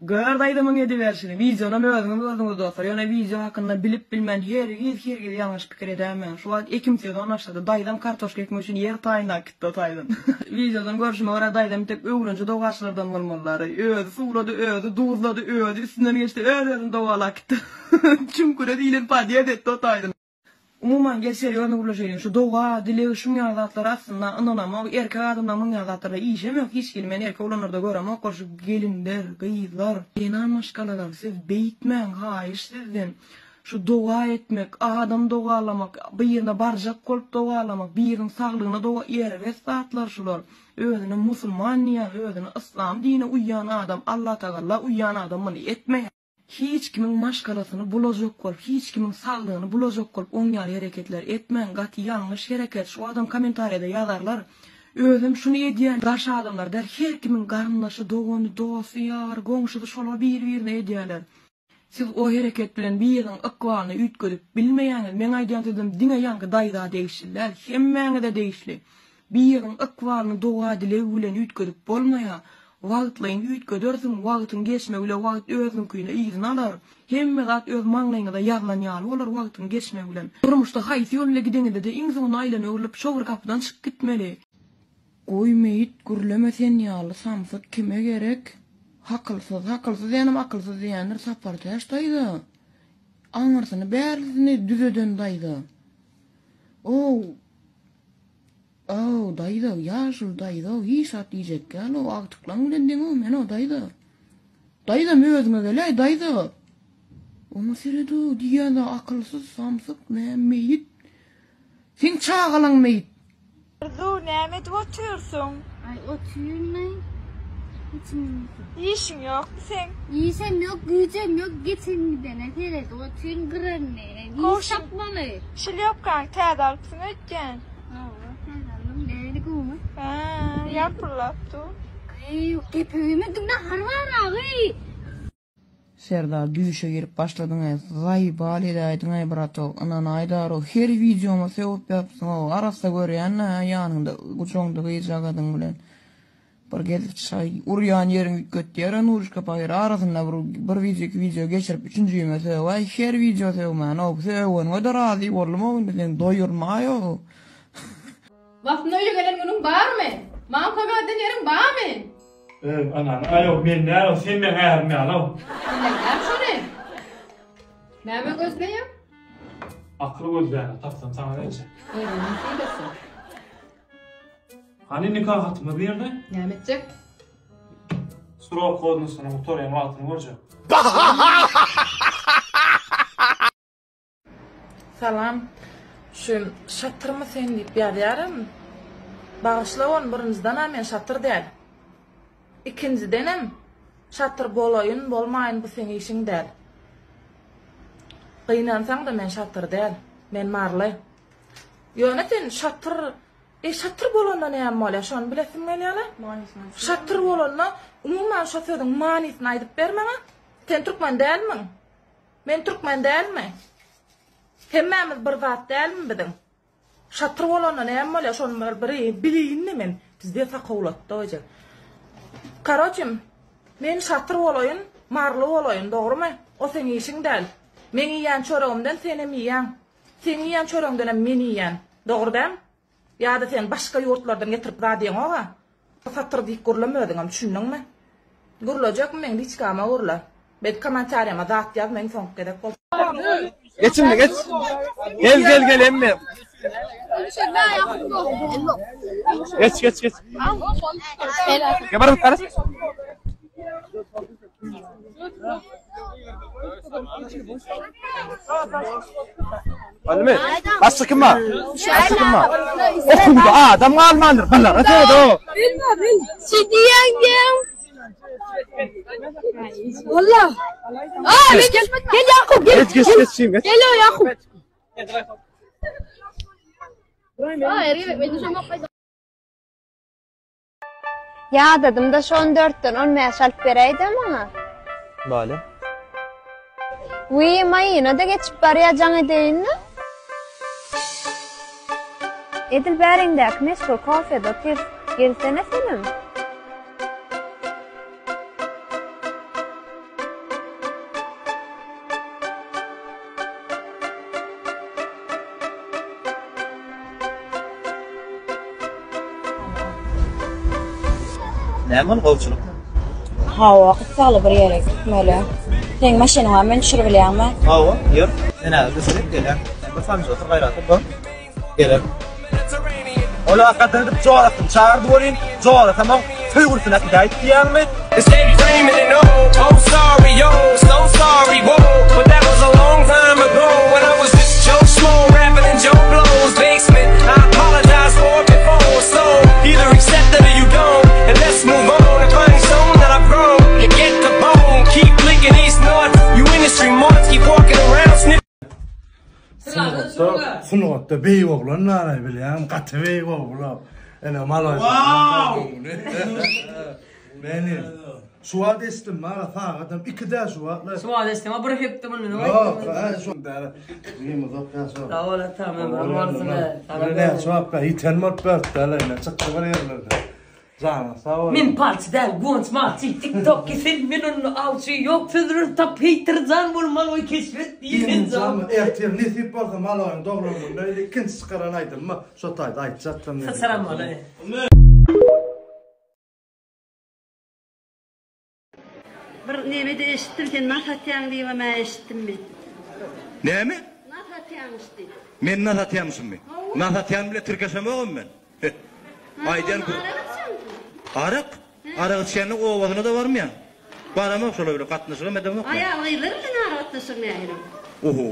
Gör daýzamyň ediberşini. Wideonam özüňiz gördüňiz dostlar. Ýöne wideo hakynda bilip bilmän hergiz hergiz ýalňyş pikir edäýmäň. Şu wagt ekim sezon başlady. Daýzam kartoşka ekmek üçin ýer taýynlap gitdi o taýdan. Wideodan görşüme görä daýzam tek öwrenje dogaçylardan bolmalylary. Özi suwlady, özi duzlady, özi üstünden geçdi, öz-özüni dogalap gitdi. Çüňküre diýlen podýezd etdi o taýdan. Umuman gel serýozny gürleşeliň şu doga, dileg şuň ýaly zatlara aslynda ynanamok erkek adamlaň muň ýaly zatlarla işem ýok hiç hili men erkek oglanlarda göremok ol şu gelinler gyzlar zenan maşgalalar siz beýtmäň haýyş sizden şu doga etmek adam dogalamak birine barjak bolup dogalamak biriniň saglygyna doga erbet zatlar şular özüne musulman diýýän özüne yslam dine uýýan adam Allatagalla uýýan adam muny etmeýär. Hiç kimiň maşgalasyny bulajak bolup, hiç kimiň saglygyny bulajak bolup oň ýaly hereketler etmäň, gaty ýalňyş hereket, şu adam kommentariýada ýazarlar, özem şuny edýän daş adamlar däl, her kimiň garyndaşy, dogany, dosty, ýary, goňşusy şolar biri birine edýärler. Siz o hereket bilen biriniň ykbalyny üýtgedip bilmeýäňiz, meň aýdýan sözüm diňe ýaňky daýza degişli däl, hemmäňize degişli. Biriniň ykbalyny doga-dileg bilen üýtgedip bolmaýar. Wagtlaýyn üýtgedersiň, wagtyň geçmegi bilen wagt özüniňkini yzyna alar. Hemme zat öz maňlaýyňyza ýazylan ýaly bolar wagtyň geçmegi bilen. Durmuşda haýsy ýol bile gideňizde-de iň soňunda aýlanyp-öwrülip şo bir gapydan çykyp gitmeli. Goý meýit gürleme sen ýaly samsyk kime gerek hakylsyz hakylsyz diýenem akylsyz diýendir Sapartäç daýza aňyrsyny bärisini düzeden daýza ow Ow daýza ýaşuly daýza hiç zat diýjek däl-ow agtyklaň bilen deň-ow men-ow daýza. Daýzam özüňe geläý daýza. Oňa sered-ow diýýän-ä akylsyz samsyk näme meýit. Seň çagalaň meýit. Arzuw näme edip otyrsyň? Aý otyryn-aý. Işiň ýokmy seň? Işem ýok, güýjem ýok, geçen gidene seredip otyryn gyranyny. Iş tapmaly. Şlýopkaňy täze alypsyň öýtýän. Hawa, täze aldym. Nähili gowumy? Hä, ýalpyldap dur. Gyý, gepe güýmedik nahar bar agy. Serdar düýşe girip başladyňaý zaýbal edäýdiňaý bratok ynanaý darow her wideoma sögüp ýapsyňow arassa görýänä ýanyňda gujagyňda gyzjagazyň bilen bir gezip çaý urýan ýeriň üýtgetýärä Nuruşka pahyr arasynda bir bir wideo iki wideo geçirip üçünjime sögäý her wideo sögmänow sögeniňede razy boldumow indi seni doýurmaýow. Wagtynda öýe gelen günüň barmy? Maňa kömek eden ýeriň barmy? Öý, anany, aýow, men däl-ow, sen meň ärim ýaly-ow. Sen näme şony? Näme gözleýäň? Akyl gözleýän, tapsam saňa berjek. Özüň nesip etsin. Hany nika hatymyz nirde? Näme etjek? Srok godnostynyň gutarýan wagtyny görjek. Salam. Şu şatyrmy sen diýip ýazýaram. Bagyşla ony birinjiden-ä men şatyr däl. Ikinjidenem şatyr bolaýyn bolmaýyn bu seň işiň däl. Gynansaň-da men şatyr däl. Men marly. Ýöne sen şatyr E şatyr bolanda näme bolýar şony bilesim gelýärle. Şatyr bolanda umuman şo sözüň manysyny aýdyp ber maňa. Sen türkmen dälmiň? Men türkmen dälmi? Hemmämiz bir zat dälmi biziň? Şatyr bolanda näme bolýar şony bir bir bileýin-de men. Bizde sakawlatdy goýjak. Karoçim, men şatyr bolaýyn, marly bolaýyn, dogrumy? O seň işiň däl. Meň iýýän çöregimden senem iýýäň. Seň iýýän çöregiňdenem men iýýän. Dogry däl? Ýa-da sen başga ýurtlardan getirip zat iýeňoga? Satyr diýip gürleme özüňem düşündiňmi? Gürlejekmi meň liçkama gürle. Beýdip kommentariýama zat ýazma iň soňky gezek bolsun. Geç indi geç. Gel gel gel emme. Geç geç geç. Gel baryp garas. Bolmy? Başga kim bar? Başga kim bar? Okuwda adam galmandyr. Balara seret o. Bilmem, bil. Diýen diýen. Wallah. Aa, gel, gel Yakup, gel. Geç geç geç geç. Gel o Yakup. Ýadadym-da şu on dörtden on bäş alyp beräý-dä maňa. Bale. Wiý, Maýyna-da geçip barýa, jaň edeýin-le. Edil bäriňdäki meşhur kofede otyrys. Gelsene senem. Näme ol gowçulykmy? Hawa, gyssagly bir ýere gitmeli. Seň maşynyň bar, meni düşüribilýäňmi? Hawa, ýör. Men häzir düşürip gelýän. Sen bir sanjy otur gaýrat et, bor. Geler. Ol hakdan edip jorasyny çagyrdy welin, jorasam oň söýgülisini äkidäýip diýýäňmi? Sungatda, sungatda beýik oglan bar-aý bilýäňmi? Gaty beýik oglan. Ene malaý. Meni şu wagt eşitdim bara sagadam 2-de şu wagtlar. Şu wagt eşitdim, bir hepde mundan öň Ýok, ha şu däl. Ýymy uzak ýaşa. Sag bol atam, ömrüň bolsun. Näçe wagt ýiten bolup berdi, ine çykdy bir ýerlerde. Janyň sag bolsun. Men palçy däl, guwanç malçy, tik tok kesel, men onda awçy, ýok sözler tap heýter jan bol maloý keşbet diýen jan. Ertir nesip bolsa maloýyň doglan gününe ikinji çykaran aýdymymy şo taýda aýtjakdym. Syçram maloý. Bir nemede eşitdim sen nas atýaň diýibem-ä eşitdim men. Näme? Nas atýaňmyş diýip. Men nas atýamyşymmy? Nas atýan bile tirkeşemogam men. Heh. Aýdýan gür. Arak içýäňmi? Arak? Arak içýänleň obasyna-da barmaýan. Baramok şolar bilen gatnaşygam edemok men. Aýal-gyzlar bilen aragatnaşyk nähili? Oho.